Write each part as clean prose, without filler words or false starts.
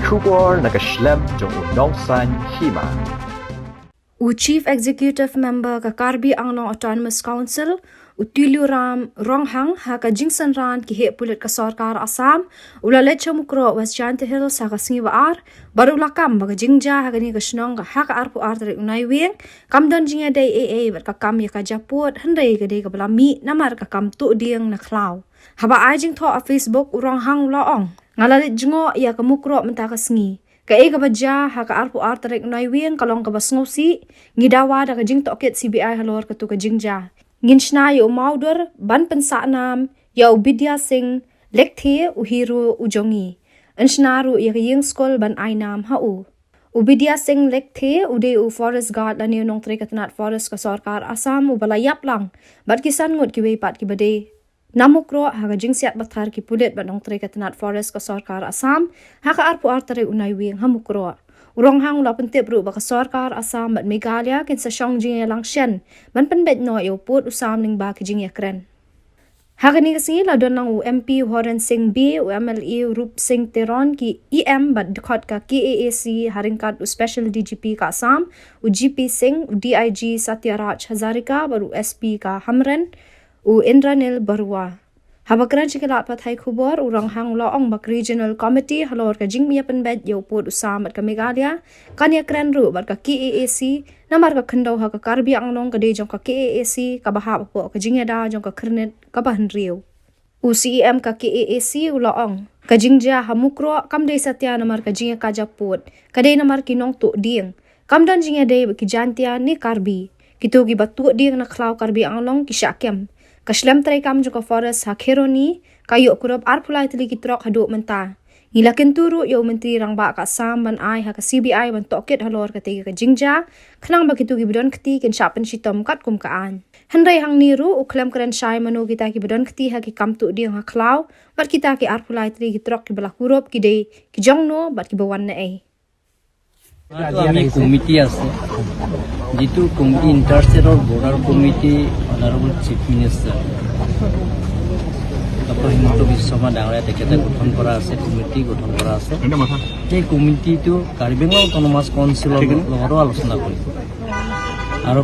Khubor na ka shlem jong u Nongsan Hima. U Chief Executive Member ka Karbi Anglong Autonomous Council u Tuliram Ronghang ha ka Jingsan Ran ki he pulit ka Sarkar Assam ula lecha mukro West Jaintia Hills ha ka singi ba ar baru lakam ba ka jingja ha ka ni ka shnong ka ha ka arpu ar tari unai wing kam don jingya dei AA bat ka kam ya ka japut handai ka dei ka balami namar ka kam tu dieng na klau haba ai jing tho a Facebook u Ronghang ula ong ngala jingo ya ka mukro menta ka singi ka e ka baja ha ka arpu ar tarek nai weng kalong ka basngosi ngidawa da ka jing toket CBI halor ka tu ka jingja ngin shna yo maudor ban pensa nam ya Bidya Singh lekthe u hero ujongi anshnaru ya yeng skol ban ainam ha u Ubidya Singh lekthe ude u forest guard lani nong tre katnat forest ka sarkar Assam u balayap lang bat kisan ngot ki we pat ki bade namukro ha ka jingsiat bathar ki pulet bat nong tre katnat forest ka sarkar Assam ha ka arpu ar tare unai wing hamukro urong hang la pentep ru ba ka sarkar Assam bat Meghalaya kin sa shong jing lang shen ban pen bet no yo put usam ning ba ki jing ya kren ha ka ni ka singi la don lang u MP Horen Singh B u MLA Rup Singh Teron ki EM bat dkhot ka KAAC haringkat u special DGP ka Assam u GP Singh u DIG Satyaraj Hazarika baru SP ka Hamren u Indranil Barua. Habakran chikila pathai khubor urang hang lo ong bak regional committee halor ka jingmia penbet yo put usam ka Meghalaya kanya kren ru bat ka KAAC namar ka khando ha ka Karbi Anglong ka de jong ka KAAC ka baha po ka jingya da jong ka khurnet ka bahan riu. U CEM ka KAAC u lo ong ka jingja hamukro kam de satya namar ka jingya ka japut ka de namar ki nong tu ding kam don jingya de ki jantia ni Karbi kitu ki batu ding na khlaw Karbi Anglong ki shakem Kashlem tray kam juga forest ha kheroni kayo kurop ar phulai tli ki trok hadu menta ngilakin turu yo menteri rangba ka Assam ban ai ha ka CBI ban toket halor ka te ka jingja khnang ba kitu ki bidon khti kin shapen shitom kat kum ka an handai hang ni ru uklem kren shai manu kita ki bidon khti ha ki kam tu ding ha khlaw bat kita ki ar phulai tli ki trok ki bala kurop ki de ki jongno bat ki bawan na ei আমি committee আছে যিটো committee ইণ্টাৰষ্টেটৰ border committee honourable chief minister doctor Himanta Biswa Sarma ডাঙৰীয়া তেখেতে গঠন কৰা আছে, committee গঠন কৰা আছে। সেই কমিটিটো কাৰ্বি আংলং অট'নমাছ কাউন্সিলৰ লগতো আলোচনা কৰিম। আৰু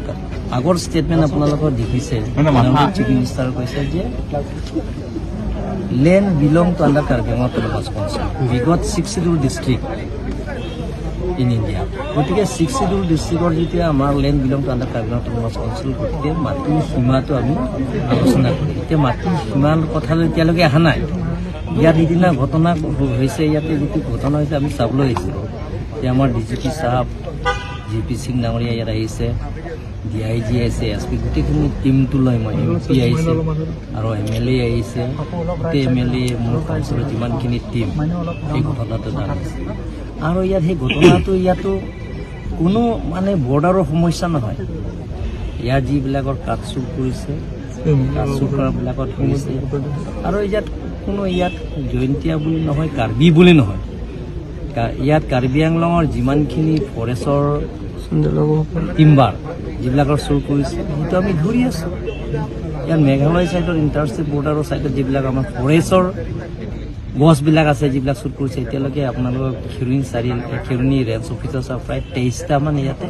আগৰ ষ্টেটমেণ্ট আপোনালোকৰ দেখিছে, অনাৰেবল চিফ মিনিষ্টাৰ কৈছে যে land belong to under Karbi Anglong Autonomous Council. We got six schedule district in India. গতিকে ছিক্স চিডিউল ডিষ্ট্ৰিক্টৰ যেতিয়া আমাৰ land belong to under Karbi Anglong Autonomous Council, গতিকে মাটিৰ সীমাটো আমি আলোচনা কৰিম। এতিয়া মাটিৰ সীমাৰ কথালৈ এতিয়ালৈকে অহা নাই। ইয়াত সিদিনা ঘটনা হৈছে, ইয়াতে যিটো ঘটনা হৈছে আমি চাবলৈ আহিছিলোঁ। এতিয়া আমাৰ ডি জি পি চাহাব জি পি সিং ডাঙৰীয়া ইয়াত আহিছে, ডি I G আহিছে, এছ পি, গোটেইখিনি টীমটো লৈ মই এম পি আহিছে আৰু এম এল এ আহিছে। গোটেই এম এল এ মোৰ কাউন্সিলত যিমানখিনি টীম সেই ঘটনাটোত আহিছে। আৰু ইয়াত সেই ঘটনাটো ইয়াতো কোনো মানে বৰ্ডাৰৰ সমস্যা নহয়। ইয়াত যিবিলাকৰ কাঠ চুৰ কৰিছে, কাঠ চুৰ কৰাবিলাকত ধৰিছে। আৰু ইয়াত কোনো ইয়াত জয়ন্তীয়া বুলি নহয়, কাৰ্বি বুলি নহয়, ইয়াত কাৰ্বি আংলঙৰ যিমানখিনি ফৰেষ্টৰ টিম্বাৰ যিবিলাকৰ চুৰ কৰিছে সেইটো আমি ধৰি আছোঁ। ইয়াত মেঘালয় ছাইডৰ ইণ্টাৰষ্টেট বৰ্ডাৰৰ ছাইডত যিবিলাক আমাৰ ফৰেষ্টৰ গছবিলাক আছে যিবিলাক চুৰ কৰিছে, এতিয়ালৈকে আপোনালোকৰ খেৰণি চাৰি খেৰণি ৰেঞ্জ অফিচৰ প্ৰায় 23টামান ইয়াতে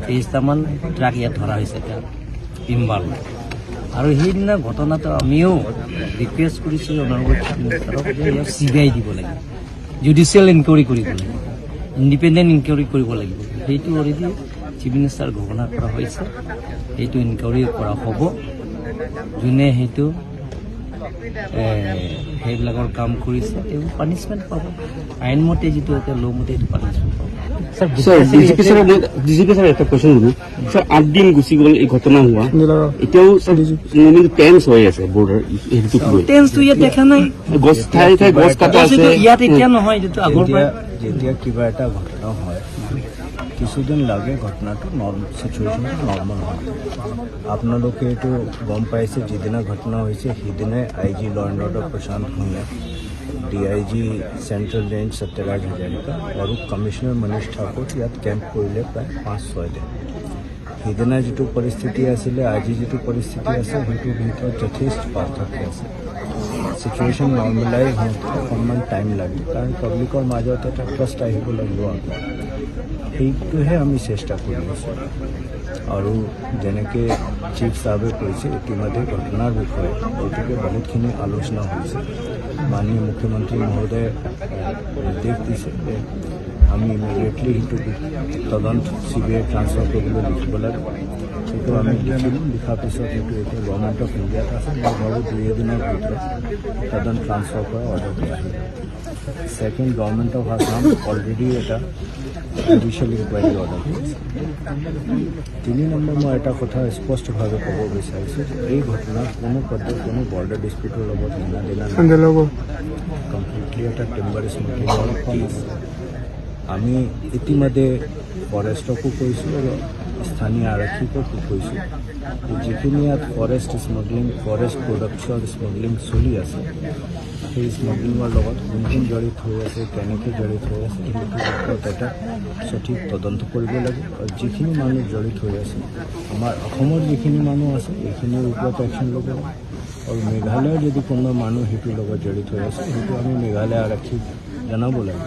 23টামান ট্ৰাক ইয়াত ধৰা হৈছে এতিয়া টিম্বাৰ। আৰু সেইদিনা ঘটনাটো আমিও ৰিকুৱেষ্ট কৰিছোঁ অনাৰেবল চিফ মিনিষ্টাৰক যে ইয়াক চি বি আই দিব লাগিব, জুডিচিয়েল ইনকুৱাৰী কৰিব লাগিব, ইণ্ডিপেণ্ডেণ্ট ইনকুৱাৰী কৰিব লাগিব। সেইটো অলৰেডি চিফ মিনিষ্টাৰ ঘোষণা কৰা হৈছে, সেইটো ইনকুৱাৰী কৰা হ'ব। যোনে সেইটো সেইবিলাকৰ কাম কৰিছে তেওঁ পানিছমেণ্ট পাব। আইনমতে যিটো এতিয়া ল' মতে সেইটো পানিছমেণ্ট পাব। Sir, DGP sir, DGP sir, এটা কুৱেশ্যন সুধো স্যাৰ। 8 দিন গুচি গ'ল এই ঘটনা হোৱা, এতিয়াও টেন্স হৈ আছে বৰ্ডাৰ হেৰিটোক লৈ। টেন্সটো ইয়াত দেখা নাই। গছ ঠায়ে ঠায়ে গছ কটা আছে। এইটো ইয়াত এতিয়া নহয়, এইটো আগৰ যেতিয়া পৰাই। যেতিয়া কিবা এটা ঘটনা হয়, কিছুদিন লাগে ঘটনাটো চিটুৱেশ্যনটো নৰ্মেল হয়। আপোনালোকে এইটো গম পাইছে, যিদিনা ঘটনা হৈছে সিদিনাই I G law and order Prashant Bhuyan, D I G central range Satyaraj Hazarika আৰু কমিশ্যনাৰ মনীষ ঠাকুৰ ইয়াত কেম্প কৰিলে প্ৰায় 5-6 দিন। সিদিনা যিটো পৰিস্থিতি আছিলে, আজি যিটো পৰিস্থিতি আছে, সেইটোৰ ভিতৰত যথেষ্ট পাৰ্থক্য আছে। চিটুৱেশ্যন নৰ্মেলাইজ হওঁতে অকণমান টাইম লাগে, কাৰণ পাব্লিকৰ মাজত এটা ট্ৰাষ্ট আহিব লাগিব আকৌ। সেইটোহে আমি চেষ্টা কৰি আছোঁ। আৰু যেনেকৈ চিফ চাহাবে কৈছে, ইতিমধ্যে ঘটনাৰ বিষয়ে গতিকে বহুতখিনি আলোচনা হৈছে। মাননীয় মুখ্যমন্ত্ৰী মহোদয়ে নিৰ্দেশ দিছে যে আমি ইমিডিয়েটলি সেইটো তদন্ত চিবিআই ট্ৰান্সফাৰ কৰিবলৈ লিখিব লাগে। সেইটো আমি লিখিলোঁ। লিখাৰ পিছত সেইটো এতিয়া গভৰ্ণমেণ্ট অফ ইণ্ডিয়াত আছে। মই ভাবোঁ 2 এদিনৰ ভিতৰত তদন্ত ট্ৰান্সফাৰ কৰা অৰ্ডাৰটো আহিব। Second, government of Assam already এটা জুডিচিয়েল ইনকুৱাৰী অৰ্ডাৰ কৰিছে। 3 নম্বৰ, মই এটা কথা স্পষ্টভাৱে ক'ব বিচাৰিছোঁ যে এই ঘটনা কোনো পধ্যে কোনো বৰ্ডাৰ ডিছপিউটৰ লগত লেনা দেনা নাই। কমপ্লিটলি এটা টিম্বাৰ স্মগলিঙৰ কেছ। আমি ইতিমধ্যে ফৰেষ্টকো কৈছোঁ আৰু স্থানীয় আৰক্ষীকো কৈছোঁ যে যিখিনি ইয়াত ফৰেষ্ট স্মগলিং, ফৰেষ্ট প্ৰডাক্টছৰ স্মগলিং চলি আছে, সেই স্মগলিঙৰ লগত কোন কোন জড়িত হৈ আছে, কেনেকৈ জড়িত হৈ আছে, সেইটোৰ ওপৰত এটা সঠিক তদন্ত কৰিব লাগে। আৰু যিখিনি মানুহ জড়িত হৈ আছে, আমাৰ অসমৰ যিখিনি মানুহ আছে, এইখিনিৰ ওপৰত একশ্যন ল'ব লাগে। আৰু মেঘালয়ৰ যদি কোনোবা মানুহ সেইটোৰ লগত জড়িত হৈ আছে, সেইটো আমি মেঘালয় আৰক্ষীক জনাব লাগে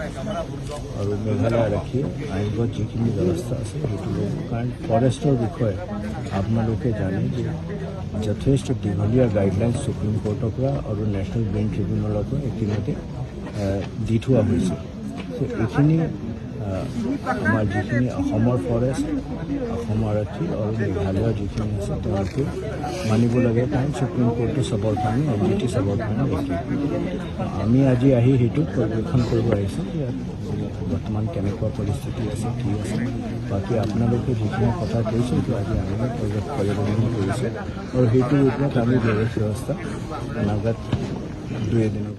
আৰু মেঘালয় আৰক্ষীয়ে আইনগত যিখিনি ব্যৱস্থা আছে সেইটো ল'ব। কাৰণ ফৰেষ্টৰ বিষয়ে আপোনালোকে জানে যে যথেষ্ট দীঘলীয়া গাইডলাইন সুপ্ৰিম কোৰ্টৰ পৰা আৰু নেশ্যনেল গ্ৰীণ ট্ৰিবিউনেলৰ পৰা ইতিমধ্যে দি থোৱা হৈছে। চ' এইখিনি আমাৰ যিখিনি অসমৰ ফৰেষ্ট, অসম আৰক্ষী আৰু মেঘালয়ৰ যিখিনি আছে, তেওঁলোকে মানিব লাগে। কাৰণ সুপ্ৰিম কোৰ্টটো চবৰ কাৰণে, এনজিটি চবৰ কাৰণে একেই। আমি আজি আহি সেইটো পৰ্যবেক্ষণ কৰিব আহিছোঁ, ইয়াত বৰ্তমান কেনেকুৱা পৰিস্থিতি আছে, কি আছে। বাকী আপোনালোকে যিখিনি কথা কৈছে, সেইটো আজি আমি পৰ্যবেক্ষণ কৰিছোঁ আৰু সেইটোৰ ওপৰত আমি ব্যৱস্থা অনাগত 2 এদিনৰ